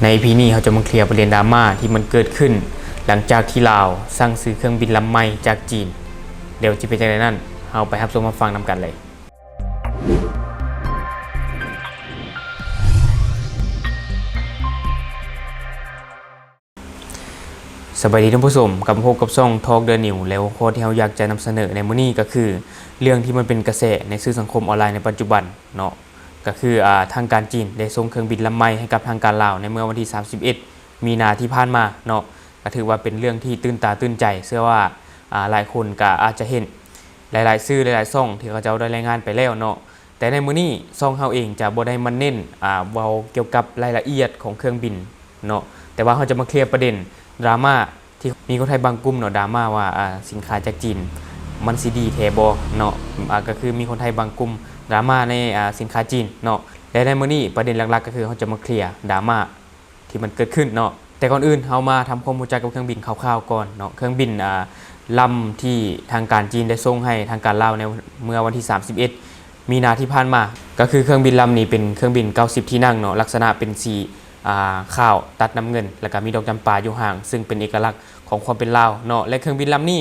ໃນອີພີນີ້ເຮົາຈະມາເຄລຍປະເດັນດຣາມາທີ່ມັນເກີດຂຶ້ນ ຫຼັງຈາກທີ່ລາວສັ່ງຊື້ເຄື່ອງບິນລຳໃໝ່ຈາກຈີນ. ແລ້ວຊິເປັນຈັ່ງໃດນັ້ນ, ເຮົາໄປຮັບຊົມຮັບຟັງນຳກັນເລີຍ. ສະບາຍດີທ່ານຜູ້ຊົມ, ກັບມາພົບກັບຊ່ອງ Talk the News ແລະ ຫົວຂໍ້ທີ່ເຮົາຢາກຈະນຳສະເໜີໃນມື້ນີ້ກໍຄື ເລື່ອງທີ່ມັນເປັນກະແສໃນສື່ສັງຄົມອອນລາຍໃນປັດຈຸບັນເນາະ, ກໍຄື ອາ ທາງການຈີນໄດ້ສົ່ງເຄື່ອງບິນລຳໃໝ່ໃຫ້ກັບທາງການລາວໃນເມື່ອວັນທີສາມສິບເອັດ ມີນາທີ່ຜ່ານມາເນາະ. ກໍຖືວ່າເປັນເລື່ອງທີ່ຕື່ນຕາຕື່ນໃຈ, ເຊື່ອວ່າ ອາ ຫຼາຍຄົນກໍອາດຈະເຫັນຫຼາຍໆສື່ ຫຼາຍໆຊ່ອງທີ່ເຂົາເຈົ້າໄດ້ລາຍງານໄປແລ້ວເນາະ. ແຕ່ໃນມື້ນີ້ຊ່ອງເຮົາເອງຈະບໍ່ໄດ້ມາເນັ້ນ ອາ ເວົ້າກ່ຽວກັບລາຍລະອຽດຂອງເຄື່ອງບິນເນາະ, ແຕ່ວ່າເຮົາຈະມາເຄລຍປະເດັນດຣາມາທີ່ມີຄົນໄທບາງກຸ່ມເນາະ ດຣາມາວ່າ ອາ ສິນຄ້າຈາກຈີນມັນຊິດີແທ້ບໍ່ເນາະ. ອາ ກໍຄືມີຄົນໄທບາງກຸ່ມດຣາມາໃນ ອາ ສິນຄ້າຈີນເນາະ. ແລະ ໃນມື້ນີ້ປະເດັນຫຼັກໆ ກໍຄືເຮົາຈະມາເຄລຍດຣາມາ ທີ່ມັນເກີດຂຶ້ນເນາະ. ແຕ່ກ່ອນອື່ນເຮົາມາທຳຄວາມຮູ້ຈັກກັບເຄື່ອງບິນຄ່າວໆກ່ອນເນາະ. ເຄື່ອງບິນ ອາ ລຳທີ່ທາງການຈີນໄດ້ສົ່ງໃຫ້ທາງການລາວໃນເມື່ອວັນທີສາມສິບເອັດ ມີນາທີ່ຜ່ານມາ, ກໍຄືເຄື່ອງບິນລຳນີ້ເປັນເຄື່ອງບິນເກົ້າສິບທີ່ນັ່ງເນາະ, ລັກສະນະເປັນສີ ອາ ຂາວຕັດນ້ຳເງິນ ແລ້ວກໍມີດອກຈຳປາຢູ່ຫາງ ຊຶ່ງເປັນເອກະລັກຂອງຄວາມເປັນລາວເນາະ. ແລະ ເຄື່ອງບິນລຳນີ້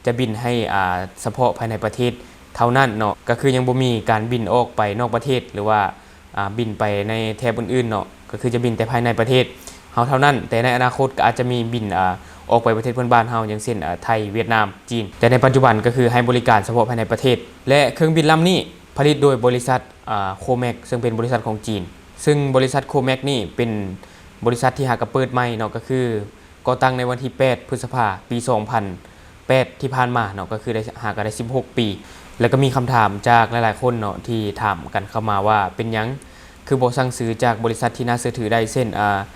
ຈະບິນໃຫ້ ອາ ສະເພາະພາຍໃນປະເທດເທົ່ານັ້ນເນາະ, ກໍຄືຍັງບໍ່ມີການບິນອອກໄປນອກປະເທດ ຫຼືວ່າ ອາ ບິນໄປໃນແຖບອື່ນໆເນາະ, ກໍຄືຈະບິນແຕ່ພາຍໃນປະເທດເຮົາເທົ່ານັ້ນ. ແຕ່ໃນອະນາຄົດກໍອາດຈະມີບິນ ອາ ອອກໄປປະເທດເພື່ອນບ້ານເຮົາ ຢ່າງເຊັ່ນ ອາ ໄທ, ຫວຽດນາມ, ຈີນ. ແຕ່ໃນປັດຈຸບັນກໍຄືໃຫ້ບໍລິການສະເພາະພາຍໃນປະເທດ ແລະ ເຄື່ອງບິນລຳນີ້ຜະລິດໂດຍບໍລິສັດ ອາ ໂຄແມັກ ເຊິ່ງເປັນບໍລິສັດຂອງຈີນ, ເຊິ່ງບໍລິສັດໂຄແມັກນີ້ເປັນບໍລິສັດທີ່ຫາກະເປີດໃໝ່ເນາະ, ກໍຄື ກໍ່ຕັ້ງໃນວັນທີແປດ ພຶດສະພາ ປີສອງພັນແປດ ທີ່ຜ່ານມາເນາະ, ກໍຄືໄດ້ ຫາກະໄດ້ສິບຫົກປີ. ແລ້ວກໍມີຄຳຖາມຈາກຫຼາຍໆຄົນເນາະ ທີ່ຖາມກັນເຂົ້າມາວ່າ ເປັນຫຍັງຄືບໍ່ສັ່ງຊື້ຈາກບໍລິສັດທີ່ໜ້າເຊື່ອຖືໄດ້ ເຊັ່ນ ອາ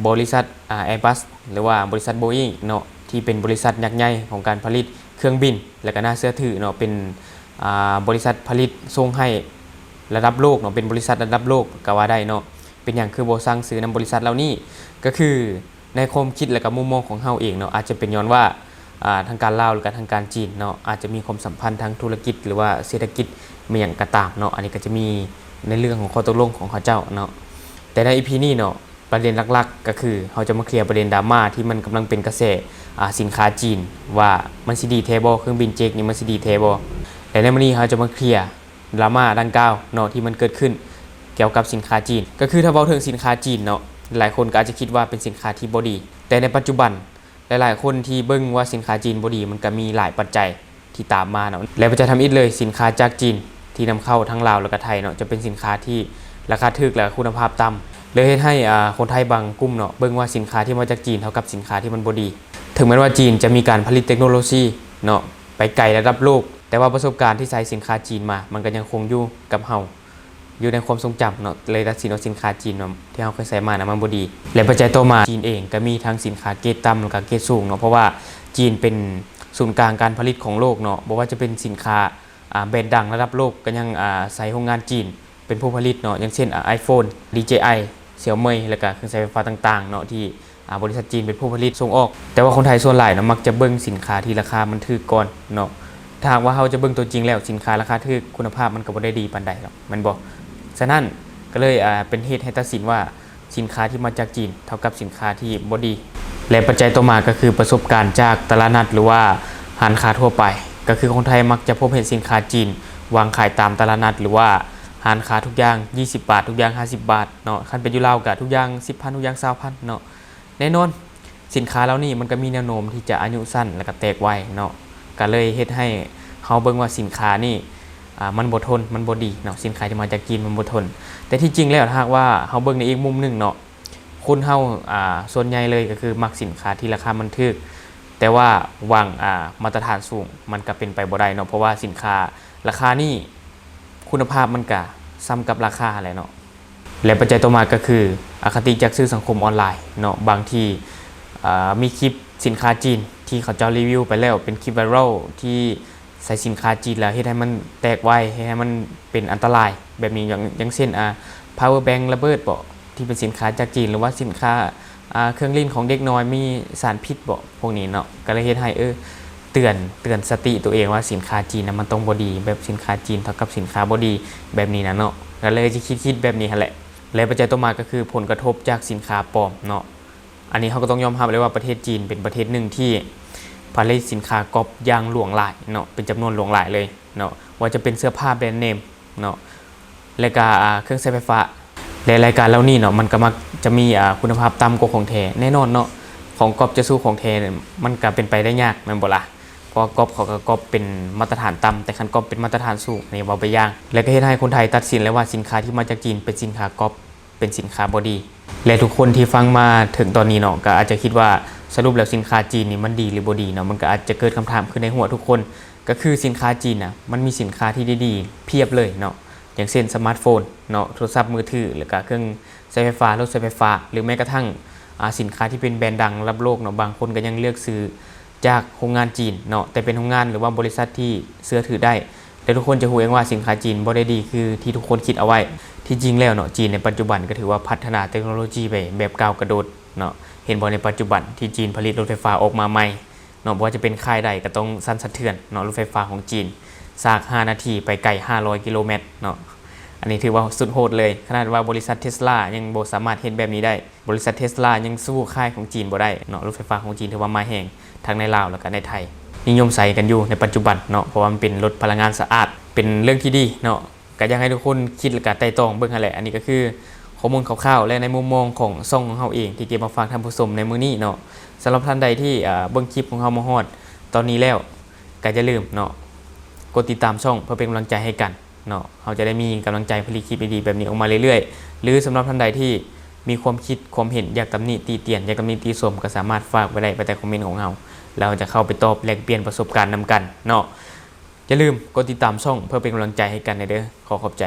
ບໍລິສັດ ອາ ແອບັສ ຫຼືວ່າບໍລິສັດໂບອິງເນາະ, ທີ່ເປັນບໍລິສັດຍັກໃຫຍ່ຂອງການຜະລິດເຄື່ອງບິນ ແລ້ວກໍໜ້າເຊື່ອຖືເນາະ, ເປັນ ອາ ບໍລິສັດຜະລິດສົ່ງໃຫ້ລະດັບໂລກເນາະ, ເປັນບໍລິສັດລະດັບໂລກກໍວ່າໄດ້ເນາະ. ເປັນຫຍັງຄືບໍ່ສັ່ງຊື້ນຳບໍລິສັດເຫຼົ່ານີ້? ກໍຄື ໃນຄວາມຄິດ ແລະ ກໍມຸມມອງຂອງເຮົາເອງເນາະ, ອາດຈະເປັນຍ້ອນວ່າ ອາ ທາງການລາວ ຫຼື ກໍທາງການຈີນເນາະ ອາດຈະມີຄວາມສຳພັນທາງທຸລະກິດ ຫຼືວ່າເສດຖະກິດ ແມ່ນຫຍັງກໍຕາມເນາະ, ອັນນີ້ກໍຈະມີໃນເລື່ອງຂອງຂໍ້ຕົກລົງຂອງເຂົາເຈົ້າເນາະ. ແຕ່ໃນອີພີນີ້ເນາະ ປະເດັນຫຼັກໆ ກໍຄືເຮົາຈະມາເຄລຍປະເດັນດຣາມາທີ່ມັນກຳລັງເປັນກະແສ ອາ ສິນຄ້າຈີນ ວ່າມັນຊິດີແທ້ບໍ່, ເຄື່ອງບິນເຈັກນີ້ມັນຊິດີແທ້ບໍ່? ແລະ ໃນມື້ນີ້ເຮົາຈະມາເຄລຍ ດຣາມາດັ່ງກ່າວເນາະ ທີ່ມັນເກີດຂຶ້ນກ່ຽວກັບສິນຄ້າຈີນ. ກໍຄືຖ້າເວົ້າເຖິງສິນຄ້າຈີນເນາະ, ຫຼາຍຄົນກໍອາດຈະຄິດວ່າເປັນສິນຄ້າທີ່ບໍ່ດີ, ແຕ່ໃນປັດຈຸບັນຫຼາຍໆຄົນທີ່ເບິ່ງວ່າສິນຄ້າຈີນບໍ່ດີ ມັນກໍມີຫຼາຍປັດໄຈທີ່ຕາມມາເນາະ. ແລະ ປັດໄຈທຳອິດເລີຍ, ສິນຄ້າຈາກຈີນທີ່ນຳເຂົ້າທັງລາວ ແລ້ວກໍໄທເນາະ ຈະເປັນສິນຄ້າທີ່ລາຄາຖືກ ແລະ ຄຸນນະພາບຕ່ຳ, ເລີຍເຮັດໃຫ້ ອາ ຄົນໄທບາງກຸ່ມເນາະ ເບິ່ງວ່າສິນຄ້າທີ່ມາຈາກຈີນເທົ່າກັບສິນຄ້າທີ່ມັນບໍ່ດີ. ເຖິງແມ່ນວ່າຈີນຈະມີການຜະລິດເຕັກໂນໂລຊີເນາະ ໄປໄກລະດັບໂລກ, ແຕ່ວ່າປະສົບການທີ່ໃຊ້ສິນຄ້າຈີນມາ ມັນກໍຍັງຄົງຢູ່ກັບເຮົາ ຢູ່ໃນຄວາມຊົງຈຳເນາະ, ເລີຍຕັດສິນວ່າສິນຄ້າຈີນເນາະ ທີ່ເຮົາເຄີຍໃຊ້ມານະ ມັນບໍ່ດີ. ແລະ ປັດໄຈຕໍ່ມາ, ຈີນເອງກໍມີທັງສິນຄ້າເກຣດຕ່ຳ ແລ້ວກໍເກຣດສູງເນາະ, ເພາະວ່າຈີນເປັນສູນກາງການຜະລິດຂອງໂລກເນາະ, ບໍ່ວ່າຈະເປັນສິນຄ້າ ອາ ແບຣນດັງລະດັບໂລກ ກໍຍັງ ອາ ໃຊ້ໂຮງງານຈີນເປັນຜູ້ຜະລິດເນາະ, ຢ່າງເຊັ່ນ ອາ ໄອໂຟນ, ດີເຈໄອ, ຊຽວເໝີ່ ແລ້ວກໍເຄື່ອງໃຊ້ໄຟຟ້າຕ່າງໆເນາະ ທີ່ ອາ ບໍລິສັດຈີນເປັນຜູ້ຜະລິດສົ່ງອອກ. ແຕ່ວ່າຄົນໄທສ່ວນຫຼາຍເນາະ ມັກຈະເບິ່ງສິນຄ້າທີ່ລາຄາມັນຖືກກ່ອນເນາະ. ຖ້າຫາກວ່າເຮົາຈະເບິ່ງຕົວຈິງແລ້ວ, ສິນຄ້າລາຄາຖືກ ຄຸນນະພາບມັນກໍບໍ່ໄດ້ດີປານໃດດອກ ແມ່ນບໍ່? ສະນັ້ນກໍເລີຍ ອາ ເປັນເຫດໃຫ້ຕັດສິນວ່າສິນຄ້າທີ່ມາຈາກຈີນເທົ່າກັບສິນຄ້າທີ່ບໍ່ດີ. ແລະ ປັດໄຈຕໍ່ມາກໍຄືປະສົບການຈາກຕະຫຼາດນັດ ຫຼືວ່າຮ້ານຄ້າທົ່ວໄປ, ກໍຄືຄົນໄທມັກຈະພົບເຫັນສິນຄ້າຈີນວາງຂາຍຕາມຕະຫຼາດນັດ ຫຼືວ່າຮ້ານຄ້າທຸກຢ່າງ ຊາວບາດ, ທຸກຢ່າງ ຫ້າສິບບາດເນາະ, ຄັນເປັນຢູ່ລາວກໍທຸກຢ່າງ ສິບພັນ, ທຸກຢ່າງ ຊາວພັນເນາະ. ແນ່ນອນ, ສິນຄ້າເຫຼົ່ານີ້ມັນກໍມີແນວໂນ້ມທີ່ຈະອາຍຸສັ້ນ ແລ້ວກໍແຕກໄວເນາະ, ກໍເລີຍເຮັດໃຫ້ເຮົາເບິ່ງວ່າສິນຄ້ານີ້ ອາ ມັນບໍ່ທົນ, ມັນບໍ່ດີເນາະ, ສິນຄ້າທີ່ມາຈາກຈີນມັນບໍ່ທົນ. ແຕ່ທີ່ຈິງແລ້ວ ຖ້າຫາກວ່າເຮົາເບິ່ງໃນອີກມຸມໜຶ່ງເນາະ, ຄົນເຮົາ ອາ ສ່ວນໃຫຍ່ເລີຍກໍຄືມັກສິນຄ້າທີ່ລາຄາມັນຖືກ, ແຕ່ວ່າຫວັງ ອາ ມາດຕະຖານສູງ ມັນກໍເປັນໄປບໍ່ໄດ້ເນາະ, ເພາະວ່າສິນຄ້າລາຄານີ້ ຄຸນນະພາບມັນກະສ່ຳກັບລາຄາຫັ້ນແຫຼະເນາະ. ແລະ ປັດໄຈຕໍ່ມາກໍຄືອະຄະຕິຈາກສື່ສັງຄົມອອນລາຍເນາະ, ບາງທີ ເອີ ມີຄລິບສິນຄ້າຈີນທີ່ເຂົາເຈົ້າຣີວິວໄປແລ້ວ ເປັນຄລິບໄວຣັລທີ່ໃຊ້ສິນຄ້າຈີນແລ້ວເຮັດໃຫ້ມັນແຕກໄວ, ເຮັດໃຫ້ມັນເປັນອັນຕະລາຍແບບນີ້, ຢ່າງ ຢ່າງເຊັ່ນ ອາ ພາວເວີແບັງລະເບີດບໍ ທີ່ເປັນສິນຄ້າຈາກຈີນ ຫຼືວ່າສິນຄ້າ ອາ ເຄື່ອງຫຼິ້ນຂອງເດັກນ້ອຍມີສານພິດບໍ ພວກນີ້ເນາະ, ກໍເລີຍເຮັດໃຫ້ ເອີ ເຕືອນ ເຕືອນສະຕິຕົວເອງວ່າສິນຄ້າຈີນນະມັນຕ້ອງບໍ່ດີ, ແບບສິນຄ້າຈີນເທົ່າກັບສິນຄ້າບໍ່ດີແບບນີ້ນະເນາະ, ກໍເລີຍຊິຄິດ ຄິດແບບນີ້ຫັ້ນແຫຼະ. ແລະ ປັດໄຈຕໍ່ມາກໍຄືຜົນກະທົບຈາກສິນຄ້າປອມເນາະ. ອັນນີ້ເຮົາກໍຕ້ອງຍອມຮັບເລີຍວ່າປະເທດຈີນເປັນປະເທດໜຶ່ງທີ່ຜະລິດສິນຄ້າກັອບຢ່າງຫຼວງຫຼາຍເນາະ, ເປັນຈຳນວນຫຼວງຫຼາຍເລີຍເນາະ, ວ່າຈະເປັນເສື້ອຜ້າແບຣນເນມເນາະ ແລະກະ ອ່າ ເຄື່ອງໃຊ້ໄຟຟ້າ ແລະ ລາຍການເຫຼົ່ານີ້ເນາະ ມັນກໍມັກຈະມີ ອ່າ ຄຸນນະພາບຕ່ຳກວ່າຂອງແທ້ແນ່ນອນເນາະ. ຂອງກັອບຈະສູ້ຂອງແທ້ ມັນກໍເປັນໄປໄດ້ຍາກແມ່ນບໍ່ລະ? ເພາະວ່າກັອບເຂົາກໍກັອບເປັນມາດຕະຖານຕ່ຳ, ແຕ່ຄັນກັອບເປັນມາດຕະຖານສູງ ອັນນີ້ເວົ້າໄປຢ່າງ. ແລະ ກໍເຮັດໃຫ້ຄົນໄທຕັດສິນແລ້ວວ່າສິນຄ້າທີ່ມາຈາກຈີນເປັນສິນຄ້າກັອບ, ເປັນສິນຄ້າບໍ່ດີ. ແລະ ທຸກຄົນທີ່ຟັງມາເຖິງຕອນນີ້ເນາະ ກໍອາດຈະຄິດວ່າສະຫຼຸບແລ້ວສິນຄ້າຈີນນີ້ມັນດີຫຼືບໍ່ດີເນາະ, ມັນກໍອາດຈະເກີດຄຳຖາມຂຶ້ນໃນຫົວທຸກຄົນ ກໍຄືສິນຄ້າຈີນນະ ມັນມີສິນຄ້າທີ່ດີໆພຽບເລີຍເນາະ, ຢ່າງເຊັ່ນສະມາດໂຟນເນາະ, ໂທລະສັບມືຖື ແລ້ວກະເຄື່ອງໃຊ້ໄຟຟ້າ, ລົດໃຊ້ໄຟຟ້າ ຫຼືແມ້ກະທັ່ງ ອ່າ ສິນຄ້າທີ່ເປັນແບຣນດັງລະດັບໂລກເນາະ, ບາງຄົນກໍຍັງເລືອກຊື້ຈາກໂຮງງານຈີນເນາະ, ແຕ່ເປັນໂຮງງານ ຫຼືວ່າບໍລິສັດທີ່ເຊື່ອຖືໄດ້. ແລະ ທຸກຄົນຈະຮູ້ເອງວ່າສິນຄ້າຈີນບໍ່ໄດ້ດີຄືທີ່ທຸກຄົນຄິດເອົາໄວ້. ທີ່ຈິງແລ້ວເນາະ ຈີນໃນປັດຈຸບັນກໍຖືວ່າພັດທະນາເຕັກໂນໂລຈີໄປແບບກ້າວກະໂດດເນາະ. ເຫັນບໍ່ ໃນປັດຈຸບັນທີ່ຈີນຜະລິດລົດໄຟຟ້າອອກມາໃໝ່ ເນາະ, ບໍ່ວ່າຈະເປັນຄ້າຍໃດກໍຕ້ອງສັ່ນສະເທືອນເນາະ. ລົດໄຟຟ້າຂອງຈີນ ສາກຫ້ານາທີໄປໄກຫ້າຮ້ອຍກິໂລແມັດເນາະ. ອັນນີ້ຖືວ່າສຸດໂຫດເລີຍ, ຂະໜາດວ່າບໍລິສັດເທສລາຍັງບໍ່ສາມາດເຮັດແບບນີ້ໄດ້. ບໍລິສັດເທສລາຍັງສູ້ຄ້າຍຂອງຈີນບໍ່ໄດ້ເນາະ. ລົດໄຟຟ້າຂອງຈີນຖືວ່າມາແຮງທັງໃນລາວ ແລ້ວກະໃນໄທ, ນິຍົມໃຊ້ກັນຢູ່ໃນປັດຈຸບັນເນາະ, ເພາະວ່າມັນເປັນລົດພະລັງງານສະອາດ, ເປັນເລື່ອງທີ່ດີເນາະ. ກໍຢາກໃຫ້ທຸກຄົນຄິດ ແລະກະໄຕ່ຕອງເບິ່ງຫັ້ນແຫຼະ. ອັນນີ້ກໍຄືຂໍ້ມູນຄ່າວໆ ແລະ ໃນມຸມມອງຂອງຊ່ອງຂອງເຮົາເອງ ທີ່ເກັບມາຝາກທ່ານຜູ້ຊົມໃນມື້ນີ້ເນາະ. ສຳລັບທ່ານໃດທີ່ ເອີ ເບິ່ງຄລິບຂອງເຮົາມາຮອດຕອນນີ້ແລ້ວ ກໍຢ່າລືມເນາະ ກົດຕິດຕາມຊ່ອງເພື່ອເປັນກຳລັງໃຈໃຫ້ກັນເນາະ. ເຮົາຈະໄດ້ມີກຳລັງໃຈຜະລິດຄລິບດີໆແບບນີ້ອອກມາເລື້ອຍໆ. ຫຼືສຳລັບທ່ານໃດທີ່ມີຄວາມຄິດຄວາມເຫັນ ຢາກຕຳໜິຕິຕຽນ ຢາກຕຳໜິຕິຊົມ ກໍສາມາດຝາກໄວ້ໄດ້ພາຍໃຕ້ຄອມເມັນຂອງເຮົາ ແລ້ວເຮົາຈະເຂົ້າໄປຕອບແລກປ່ຽນປະສົບການນຳກັນເນາະ. ຢ່າລືມກົດຕິດຕາມຊ່ອງເພື່ອເປັນກຳລັງໃຈໃຫ້ກັນແດ່ເດີ້. ຂໍຂອບໃຈ.